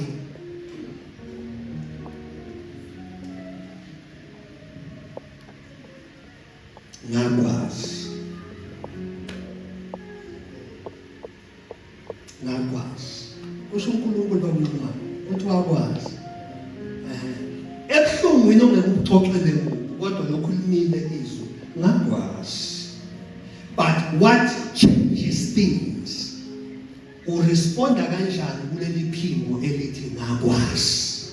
ngakwazi ngakwazi kusho uNkulunkulu bakunquma uthi wakwazi eh ebuhlungwini ongeke ubuxoxele muntu kodwa lokhu limile izwi ngakwazi but what changes things uresponda kanjani kuleli phimbo elithi ngakwazi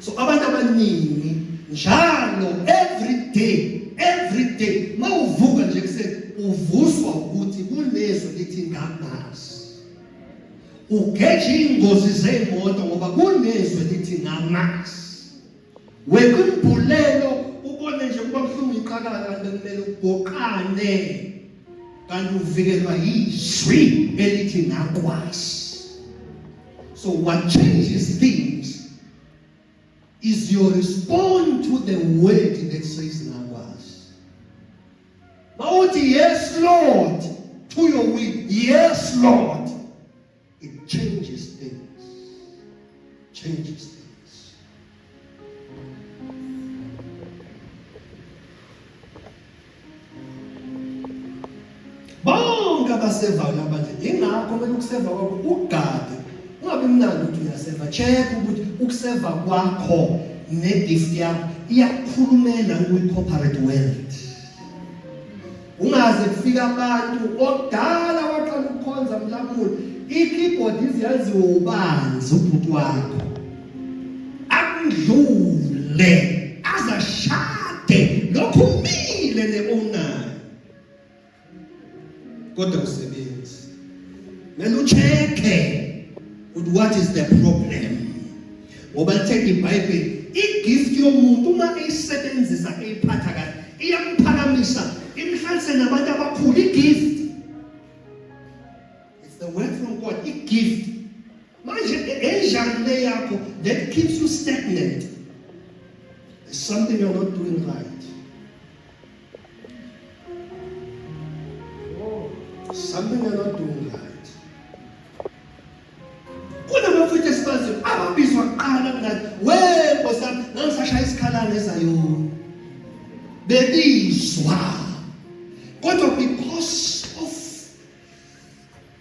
so abantu abaningi njalo every day every day mawuvuka nje kuseni uvuswa ukuthi kunezwi lithi ngamazi ugeje ingozi zemoto ngoba kunezwi lithi ngamazi Wekumbhulelo ubone nje kuba buhlungu iqakala kanti kumele ugoqane kanti uvikelwa yizwi elithi ngakwazi. So what changes things is your response to the word that says ngakwazi. Mawuthi yes Lord to your will, yes Lord. It changes things. Changes things. Bonke abasevayo labandla ingakho kumele ukuseva kwakho ugade ungabi mnandi ukuthi uyaseva check ukuthi ukuseva kwakho negift yakho iyakukhulumela kwi-corporate world Ungaze kufika abantu okudala waqala ukukhonza mlamuli i-keyboard iziyaziwe ubanzi ubhuti wakho akundlule azashade lokhu umile ne-ownayo kodwa usebenzi kumele ucheck-e ukuthi what is the problem ngoba lithe iBhayibheli igift yomuntu uma eyisebenzisa eyiphatha kahle iyamphakamisa imhlalise nabantu abakhulu igift it's the word from God igift manje enjani le yakho that keeps you stagnant There's something you're not doing right something you're not doing right Kunabafethu esibaziyo ababizwa kuqala kunathi. We Nkosi yami, ngangisashaya isikhalane eZayoni. Bebizwa. Kodwa because of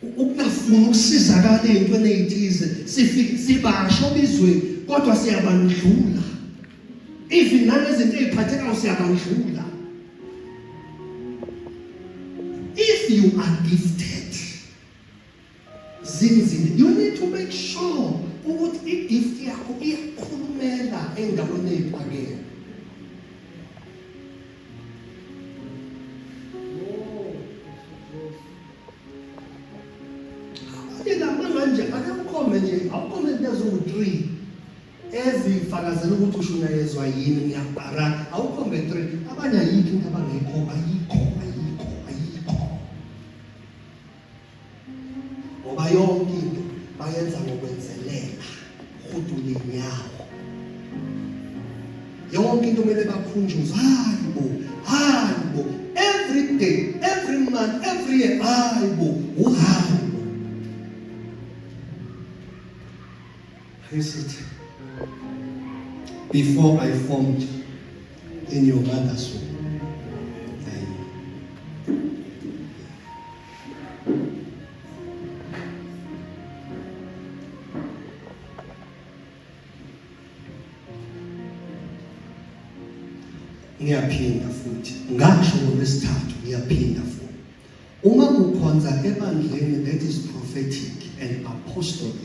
ukungafuni ukusizakala ey'ntweni ey'thize sifike sibasho obizweni kodwa siyabandlula even nangezinto ey'phathekayo siyabandlula. If you are gifted, zinzile, you need to make sure ukuthi i-gift yakho iyakhulumela endaweni eyiphakeme. Abanye lamanga nje ake ukhombe nje, awukhombe izinto eziwu-3 ezifakazela ukuthi ushunyayezwa yini. Ngiyabhara, awukhombe 3. Abanye ayikho into abangayikhomba, ayikho, ayikho, ayikho, ngoba yonke into bayenza ngokwenzelela, hudula inyawo. Yonke into kumele bakhunjuzwe, hayi bo, hayi bo, every day, every month, every year, hayi bo, uhayi bo. Sithi, "Before I formed in your mother's womb, I knew." Ngiyaphinda futhi, ngasho ngolwesithathu, ngiyaphinda futhi, uma ukhonza ebandleni that is prophetic and apostolic,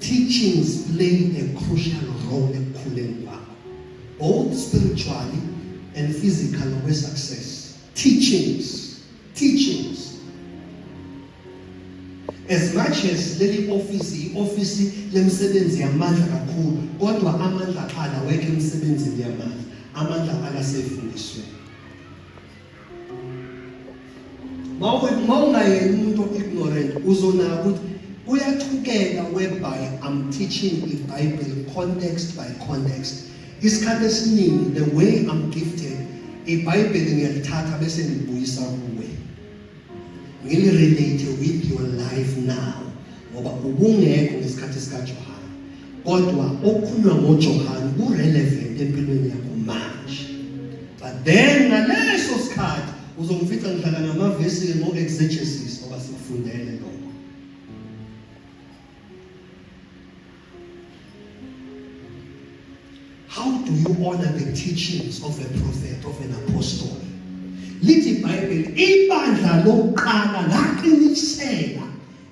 teachings play a crucial role ekukhuleni kwakho, both spiritually and physically, ngokwe-success. Teachings, teachings. As much as leli office, i-ofisi lemsebenzi yamandla kakhulu, kodwa amandla ala wekho emsebenzini yamandla, amandla ala sefundisweni. Mawungayena umuntu o-ignorant, uzonaka ukuthi kuyathukela whereby I'm teaching iBhayibheli context by context. Isikhathi esiningi, the way I'm gifted, iBhayibheli ngiyalithatha bese ngilibuyisa kuwe, ngili-relate with your life now, ngoba ubungekho ngesikhathi sikaJohane, kodwa okukhulunywa ngoJohane ku-relevant empilweni yakho manje. But then ngaleso sikhathi uzongifica ngidlala ngamavesi ngo-exegesis, ngoba sikufundele lokho. How do you honor the teachings of a prophet, of an apostle? Lithi iBhayibheli, ibandla lokuqala laqinisela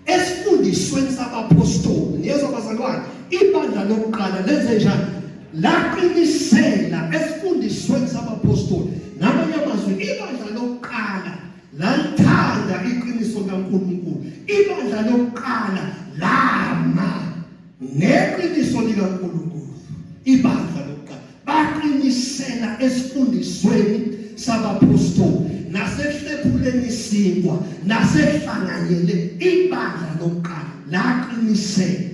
esifundisweni sabapostoli. Niyezwa bazalwane, ibandla lokuqala lenze njani? Laqinisela esifundisweni sabapostoli. Ngamanye amazwi, ibandla lokuqala lalithanda iqiniso likaNkulunkulu. Ibandla lokuqala lama neqiniso likaNkulunkulu. Ibandla lokuqala baqinisela esifundisweni sabapostoli, nasekuhlephuleni isinkwa, nasekuhlanganyele. Ibandla lokuqala laqinisela.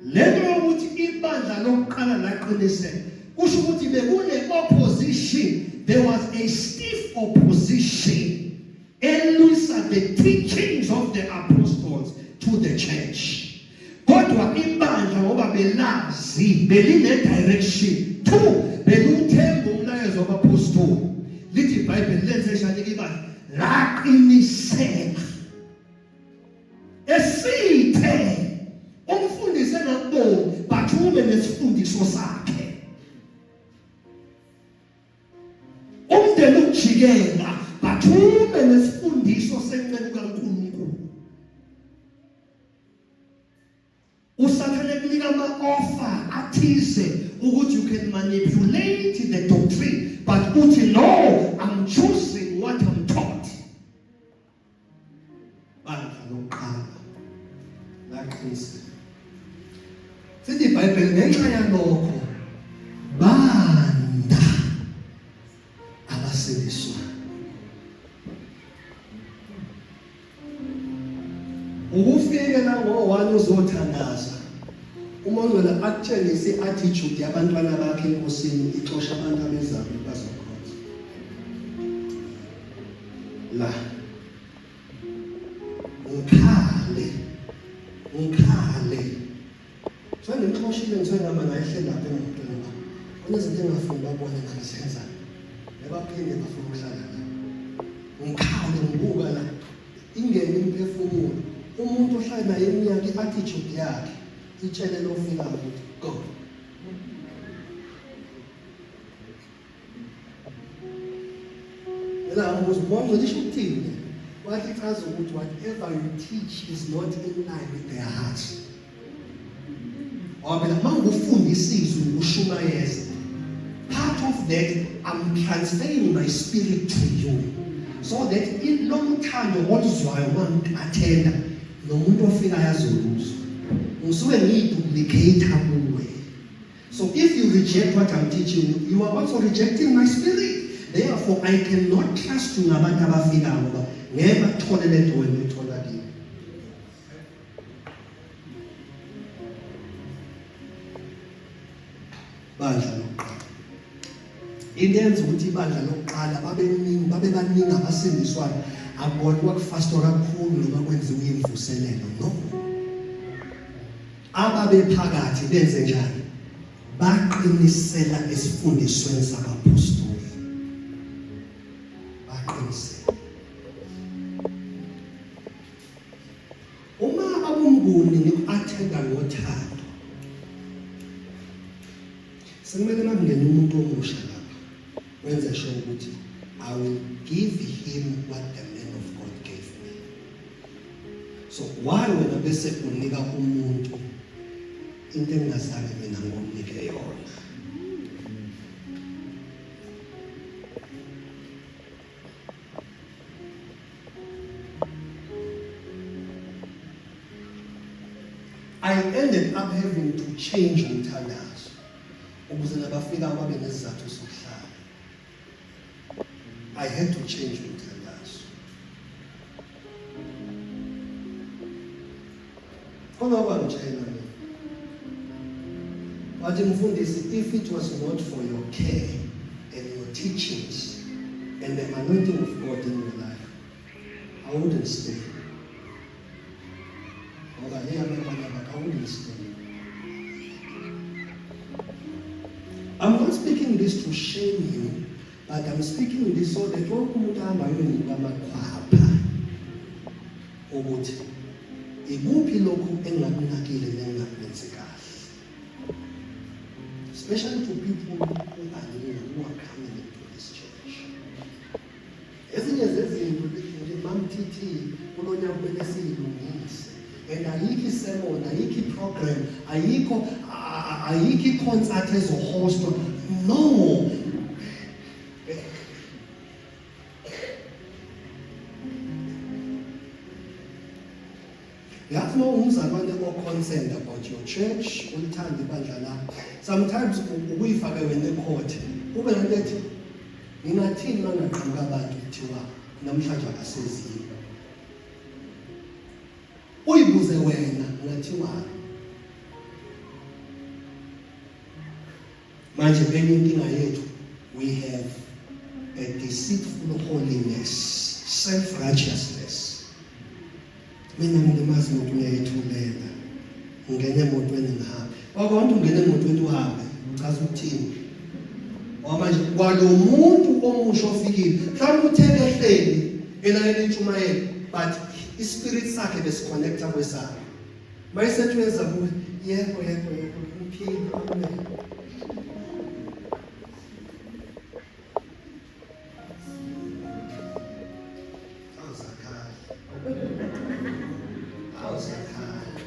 Lento yokuthi ibandla lokuqala laqinisela kusho ukuthi bekune opposition. There was a stiff opposition elwisa the teachings of the apostles to the church, kodwa ibandla, ngoba belazi beline direction, two, beluthemba umlayezo wabapostoli, lithi iBhayibheli lenze njani ibandla? Laqinisela. Esithe umfundisi engakuboni, but ume nesifundiso sakhe. Umndeni ukujikela, but ume nesifundiso senceku kaNkulunkulu. USathane kunika ama-offer athize ukuthi you can manipulate the doctrine, but uthi, "No, I'm choosing what I'm taught." Bandla lokuqala laqinisa. Sithi iBhayibheli, ngenxa yalokho banda abasindiswa. Ukufike la ngo-1 uzothandaza, uMongcwele akutshengise i-attitude yabantwana bakhe enkosini, ixosha abantu abezayo bazokhonza la. Ngikhale, ngikhale, sengimxoshile, ngithiwe ngihamba ngayehle lapha emotweni, ba kunezinto engingafuni babone ngangizenza, nebaphinde bafuna ukuhlala la. Ngikhale, ngibuka la, ingene imiphefumulo. Umuntu ohlala naye iminyaka, i-attitude yakhe itshele lo ofikayo ukuthi go. Ela. Ngambuza, "Bonke lisho ukuthini?" Wathi chaza ukuthi whatever you teach is not in line with their hearts. Ngoba phela uma ngikufundisa izwi ukushumayeza, part of that I'm transferring my spirit to you so that lolu thando oluzwayo uma ngi-athenda nomuntu ofikayo azoluzwa, ngisuke ngiyiduplicate kuwe. So if you reject what I'm teaching you, you are also rejecting my spirit. Therefore I cannot trust you ngabantu abafikayo ngoba ngeke bathole lento wena oyithola kimi. Bandla lokuqala. Into eyenza ukuthi ibandla lokuqala babeningi, babe baningi abasindiswayo, akubona kwakufastwa kakhulu noma kwenziwa imvuselelo, no. Ababephakathi benze njani? Baqinisela esifundisweni sabaphostoli. Baqinisela. Uma abumnguni ngiku-athenda ngothando, sekumele makungena umuntu omusha lapha wenze sure ukuthi I will give him what the man of God gave me. So why wena bese unika umuntu into engingazange mina ngomnike yona? I ended up having to change umthandazo ukuze nabafika babe nesizathu sokuhlala. I had to change umthandazo. Khona kwangitshela mina. Wathi mfundisi, if it was not for your care and your teachings and the anointing of God in your life, I wouldn't stay. Ngoba hey abantwana bakho, I wouldn't stay. I'm not speaking this to shame you, but I'm speaking this so that wonke umuntu ahamba ayonika amakhwapha ukuthi ikuphi lokhu engingakunakile nengingakwenzi kahle. Especially to people who are new, who are coming into this church. Ezinye zezinto nje Mam TT kulo nyaka kumele siyilungise. And ayikho isermon, ayikho iprogram, ayikho ayikho iconcert ezohostwa. No. Yazi uma ungumzalwane o-concerned about your church, ulithanda ibandla lakho, sometimes ukuyifake wena ecourt, ube nento ethi ngingathini uma ngaqhamuka abantu kuthiwa namhlanje akasezile. Uyibuze wena ngathiwani. Manje enye inkinga yethu we have a deceitful holiness, self-righteousness. Mina ngimazi umuntu uyayithulela. Ngene emotweni ngihambe. Wakwabantu ungene emotweni uhambe, uchaza ukuthini? Ngoba manje kwalomuntu omusha ofikile, mhlawumbe uthe ehleli elalela intshumayelo, but ispirit sakhe besiconnecta kwesakhe. Mayisethi uyeza kuwe, yebo yebo yebo, ngiphile, amen. Awuzakhali. Awuzakhali.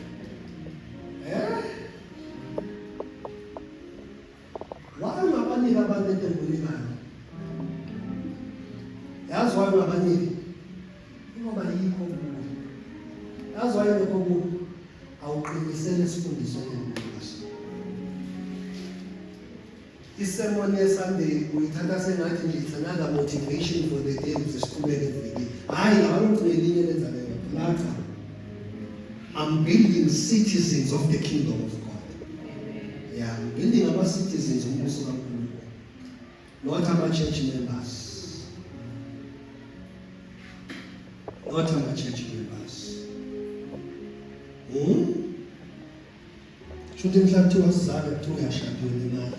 Eh? Why ungabaniki abantu into engunikayo? Yazi why ungabaniki? Ingoba yikho kuwe. Yazi why ingekho kuwe? Awuqinisele esifundisweni engunikaso. Isermon yeSunday uyithatha sengathi nje it's another motivation for the day ukuze siqhubeke evikini. Hhayi, abantu ngelinye lenza leyo nto. La cha. I'm building citizens of the kingdom of God. Yeah, I'm building ama citizens ombuso kaNkulunkulu. Not ama church members. Not ama church members. Shuthi mhla kuthiwa sizale kuthiwa uyashada ulimala.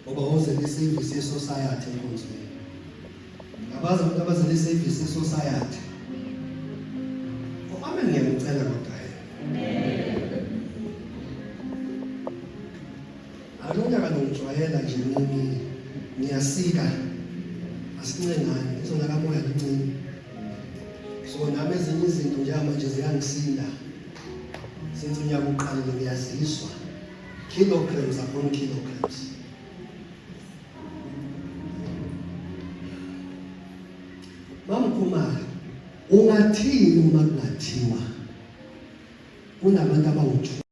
Ngoba wozela isevisi yesociety enkonzweni. Abazi abantu abazela isevisi yesociety. Oh, amen ngiyamcela kodwa yena. Alonyaka ngijwayela nje ngiyasika. Asincengane, izwe lakamoya lincane. So nami ezinye izinto njengamanje ziyangisinda. Since unyaka uqalile ngiyaziswa. Kilograms upon kilograms. Mamkhumalo, ungathini uma kungathiwa kunabantu abawu-2?